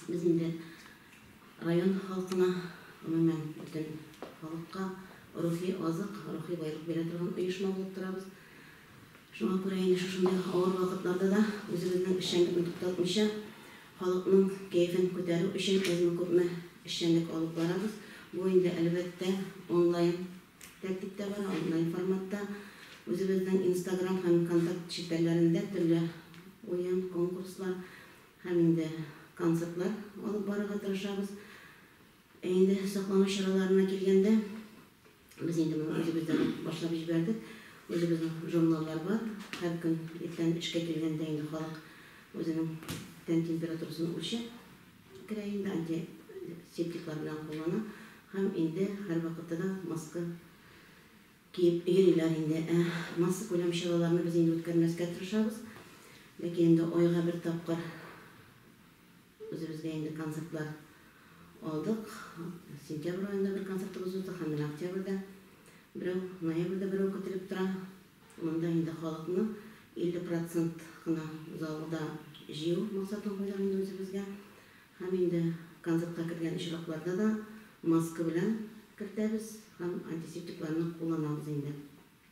Без инде район халкына, гомумән, бөтен халыкка рухи азык, рухи байлык бирә торган оешма булып торабыз. Шуңа күрә инде шушындый авыр вакытларда да үзебезнең эшчәнлекне туктатмыйча, халыкның кәефен күтәрү өчен әзме-күпме эшчәнлек алып барабыз. Бу инде, әлбәттә, онлайн тәртиптә бара, онлайн форматта. Үзебезнең Инстаграм һәм Контакт челтәрләрендә төрле уен, конкурслар һәм инде концертлар алып барырга тырышабыз. Ә инде саклану чараларына килгәндә, без инде моны үзебездән үк башлап җибәрдек. Үзебезнең журналлар бар. Һәр көн иртән эшкә килгәндә инде халык үзенең тән температурасын үлчәп керә инде, антисептиклар белән куллана һәм инде һәрвакытта да маска киеп йөриләр инде. Ә массакүләм чараларны без инде үткәрмәскә тырышабыз. Ләкин инде айга бер тапкыр Үзебезгә инде концертлар алдык. Сентябрь аенда бер концертыбыз узды һәм менә октябрьдә берәү, ноябрьдә берәү көтелеп тора. Монда инде халыкны 50 процент кына залда җыю максатын куйдык инде үзебезгә. Һәм инде концертка кергән очракларда да маска белән кертәбез һәм антисептикларны кулланабыз инде.